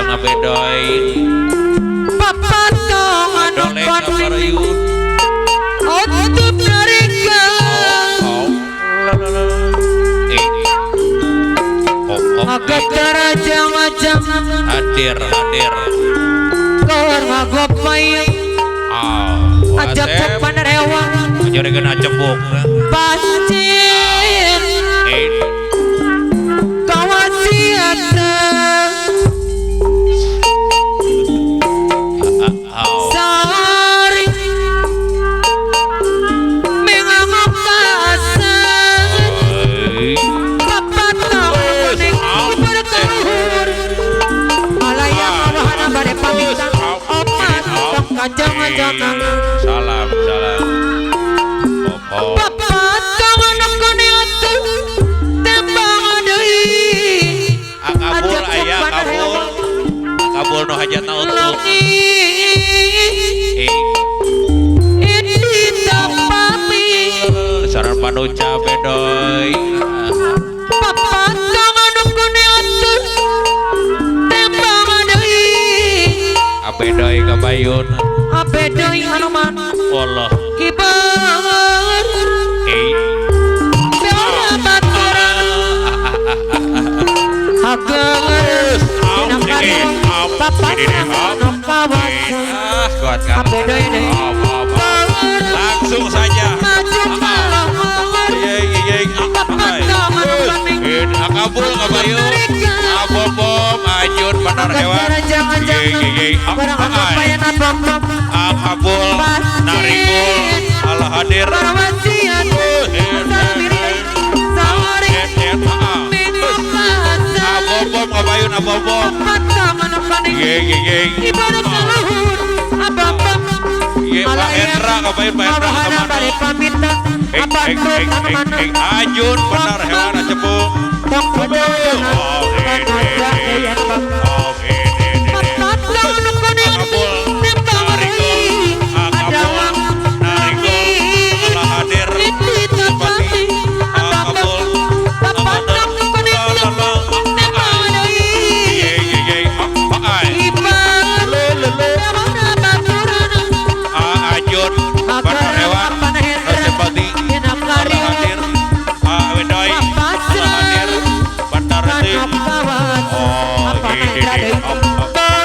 sareng Abedoy. Papatong anu koning untuk mereka. Agar hadir hadir. Kor ngagopay. Ajak cepan rewang. Jadi kena cebok. Pasir. Kawasiatan. Sari. Mengangok pasar. Papatong kuning berkeluhur. Alayang wahana bade pamitan. Opat tong kajang-kajangan. Salam salam. Papatong anu kuning atuh tembang deui. Akabul aya kabul. Akabul nu hajatna utuh. Ini tapami. Sareng panuca bedoy. Papatong anu kuning atuh tembang deui. Abedoy kabayun. Abedoy anu mana? Allah. Kibar. Baturan. Hageus dina kariwang papatong anu kawasan. Kuat kan. Abedoy deui. Langsung saja. Akabul kabayun. Abobom ajun benar hewan. Akabul narikul Allah hadir. Abobom kabayun abobom. Pak Hendra kabayun Pak Hendra kemana? Ajun benar hewan cepung.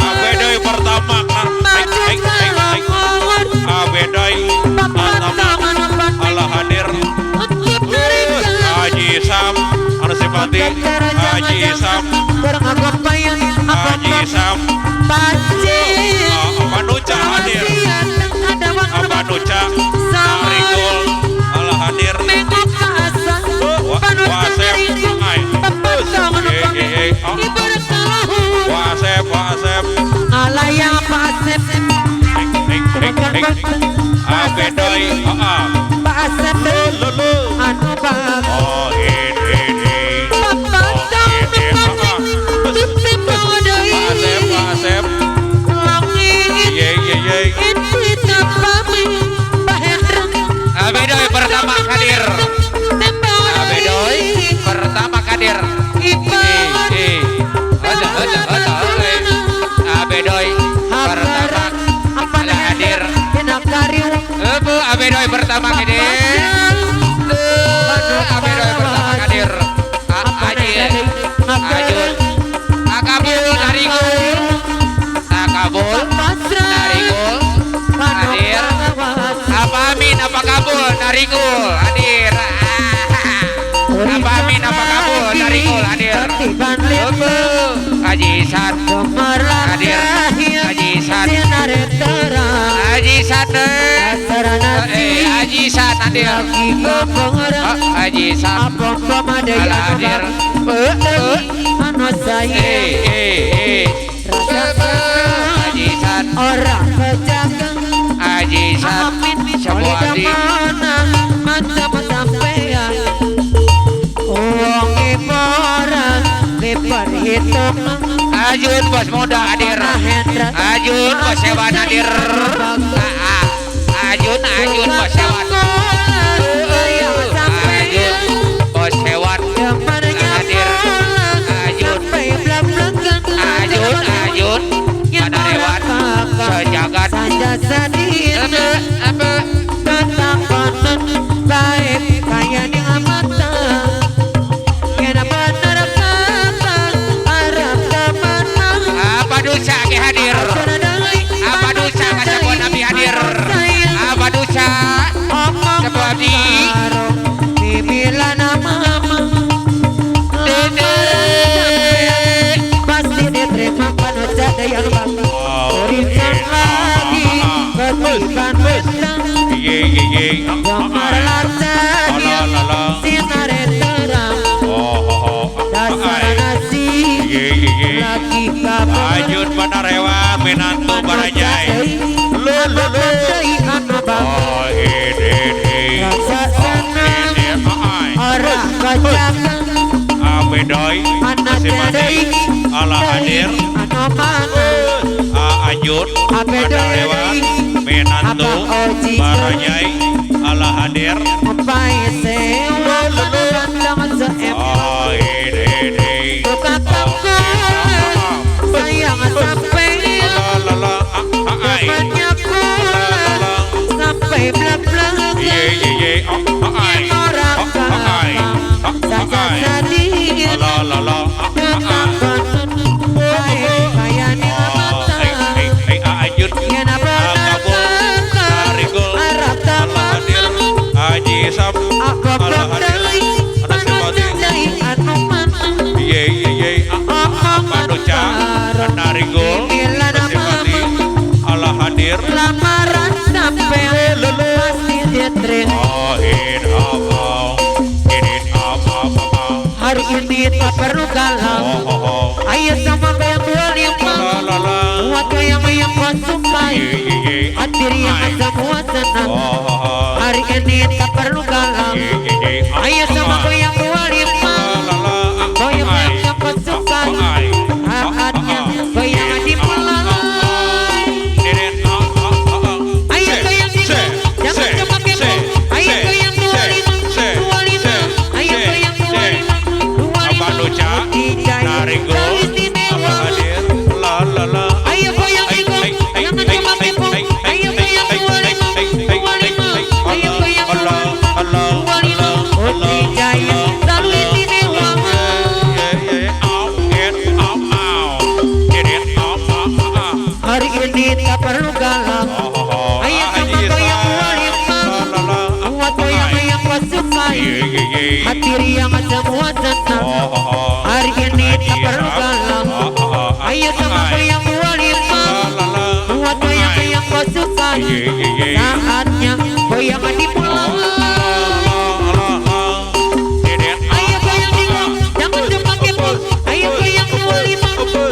Abedoy pertama Abedoy Allah hadir. Haji Sam anu simpati Haji Sam Haji Sam Panuca hadir Panuca Narikul Allah hadir. Wasep Wasep Wasep Alayang Pasep Abedoy Pasep anu bang Oh ini Papatong Wasep Wasep Abedoy pertama hadir. Abedoy pertama hadir. Abedoy pertama hadir. Abedoy pertama hadir. Abedoy pertama hadir. Ajun. Akabul narigul. Akabul narigul. Hadir. Apa amin apa kabul narigul hadir. Apa amin apa kabul narigul hadir. Haji San hadir. Haji San Haji San Haji San hadir. Haji San hadir. Haji San Haji San Sabuati Ajun bos muda hadir. Ajun bos hewan hadir. Ajun Ajun bos hewan. Ajun bos hewan hadir. Ajun Ajun Ajun Saja sadina katakonan baik kaya di mata kena benar kata Arab kemana Apa dosa ke hadir? Apa dosa kasabon Nabi hadir? Apa dosa? Omong karo bibilan mama pasti diterima manusia yang bagus. Urusan lagi ketiban bentang gambar lacanya sinar terang dasar nasi lagi kabur Ajun Banarewa Minantu Barajai Lu lu lu Oh ini rasa senang orang kacang Abedoy anak Simati dari Ala hadir ano mana Ajun Banarewa Minantu Barajai Ala hadir Pai sewa pandang seem Oh ini buka toko sayang sampai La la la ai depannya pula sampai belak-belak Ye ye ye ai orang ai saja ai sadis La la la ketakutan baik kaya ni mata ai Ajun yang benar kata Arab taman Haji Sam aku Ala hadir berdai manusia dari anu mana Ye ye ye Manuca Narigol Sifati Ala hadir lamaran sampai pasti diterima Oh in oh ini apa apa hari ini tak perlu galau oh oh oh ayo sama goyang 25 la la la buat goyang yang kau sukai ye ye ye hati yang semua senang oh oh oh hari ini tak perlu galau ye ye ye ayo sama goyang 25 la la la goyang yang kau sukai saatnya goyang dimulai ayo goyang tiga jangan cuma kepo ayo goyang 25 25 ayo goyang 25 25 Manuca Putri Jaya Narigol istimewa hadir la la la ayo goyang tiga jangan cuma kepo ayo goyang 25 25 ayo goyang 25 25 Putri Jaya selalu istimewa. Hari ini tak perlu galau ayo sama goyang 25 buat goyang yang kau sukai hati yang semua senang hari ini tak perlu galau ayo sama goyang 25 buat goyang yang kau sukai saatnya goyang dimulai ayo goyang tiga jangan cuma kepo ayo goyang 25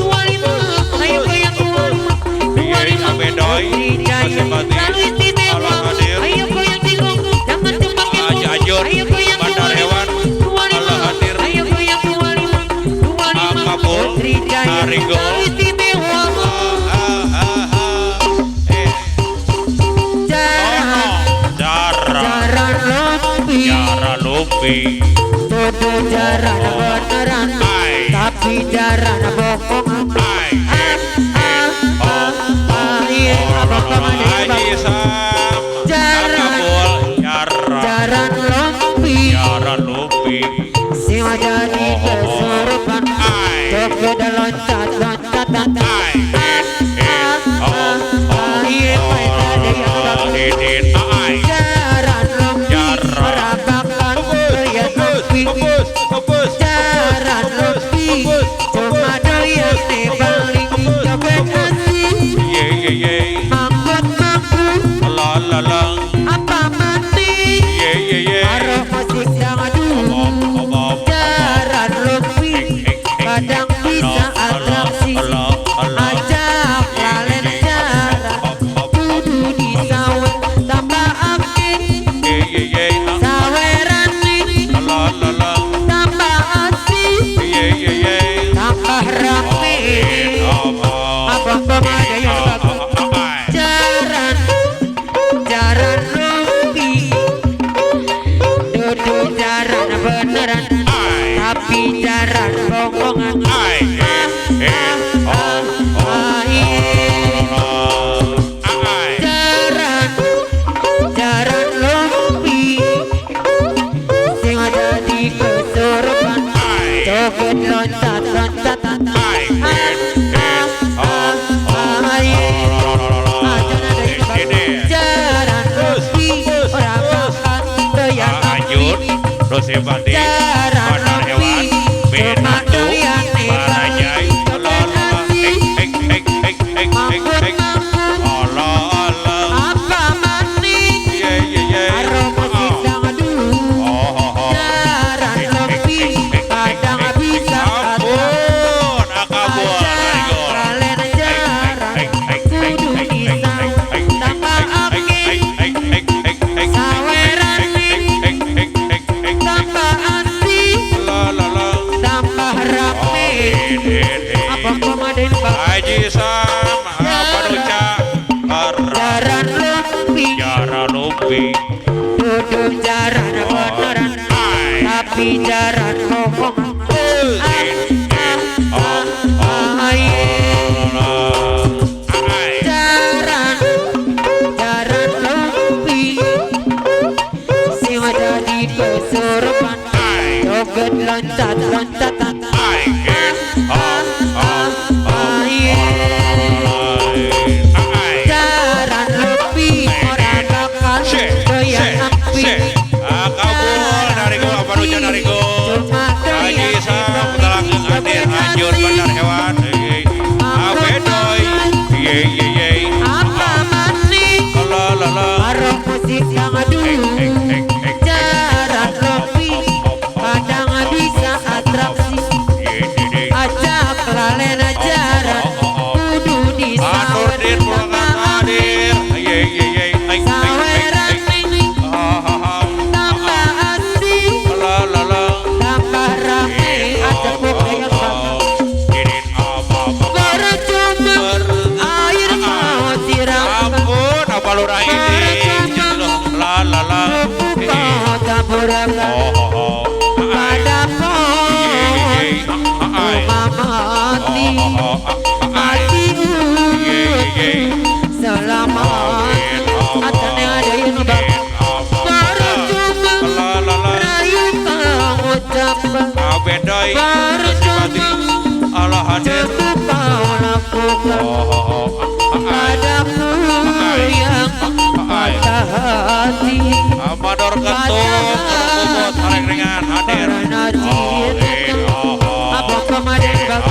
25 ayo goyang 25 25 Putri Jaya selalu istimewa ayo goyang tiga jangan cuma kepo ayo goyang 25 25 ayo goyang 25 25 Putri Jaya selalu istimewa. Jaran jaran lompi tuduh jaran beneran tapi jaran bohong jaran lompi sing jadi kesurupan joget loncat loncatan jaran lompi merapakan doyan lompi jaran lompi cuma doyan bali joget asik mangkut mangkut apa mati karo musik dangdut jaran lompi kadang bisa atraksi ajak lalen jaran kudu disawer tambah akeh saweran tambah asik tambah rame abang ada yang bagus jaran jaran lompi duduk jaran beneran tapi jaran bohongan jaran Simpati Bandar Hewan Binatu Barajai Allah ek ek ek ek ek ek Allah Allah apa maning ye ye ye jaran lebih kadang bisa ampun akabur kalen jaran kudu bisa tambah angin saweran tambah asik tambah rame apa kemarin Haji Sam apa duca jaran lebih jaran lebih duduk jaran beneran tapi jaran ngomong jaran jaran lebih sing jadi kesurupan joget loncat loncatan jaran lebih ora bakal goyang api Haji Sam telanggung hadir hancur Bandar Hewan abedoy ye ye ye apa maning la la la karo musik dangdut jaran lebih kadang bisa atraksi ajak lalen jaran kudu disawer Nurdin pulang hadir ye ye ye saweran tambah asik la la la tambah rame ajak goyang percuma air mau siram ampun apa lurah ini la la la kau taburkan pada pohon mati mati selamat atane ada yang bang percuma rayu kau ucapkan percuma Allah hadir cukup kau lakukan padaku yang patah hati Amador kentung kubut ringan hadir karena cinta apa kemarin bang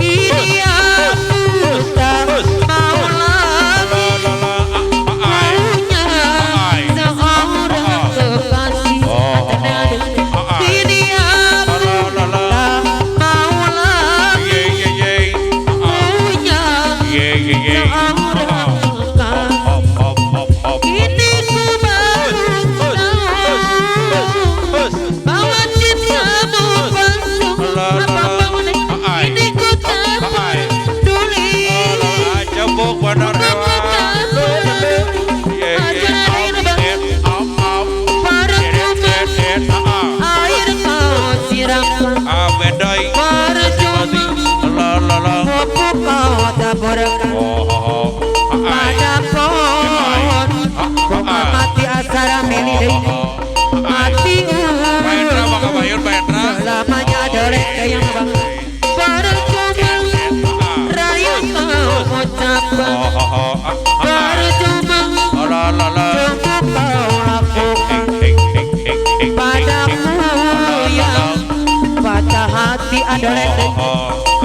ini aku tak mau lagi punya seorang kekasih ini aku tak mau lagi punya seorang kekasih ini ku baru tahu bahwa cintamu palsu apa bangun ini ku tak peduli Jebuk Bandar aku Hewan tak peduli ajarin bang percuma air kau siramkan Abedoy percuma pupuk kau taburkan pada pohon bunga mati asara milih mati selamanya dolek yang bang percuma rayu kau ucapkan percuma cukup kau lakukan padaku yang patah hati adolek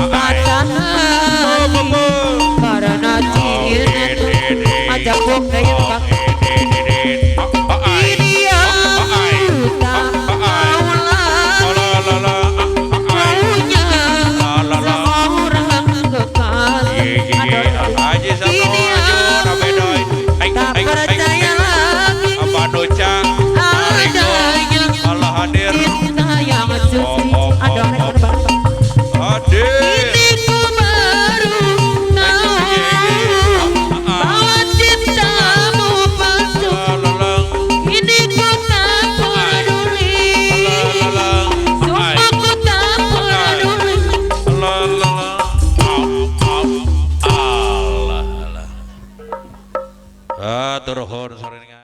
patah hati karena cinta ajak bukti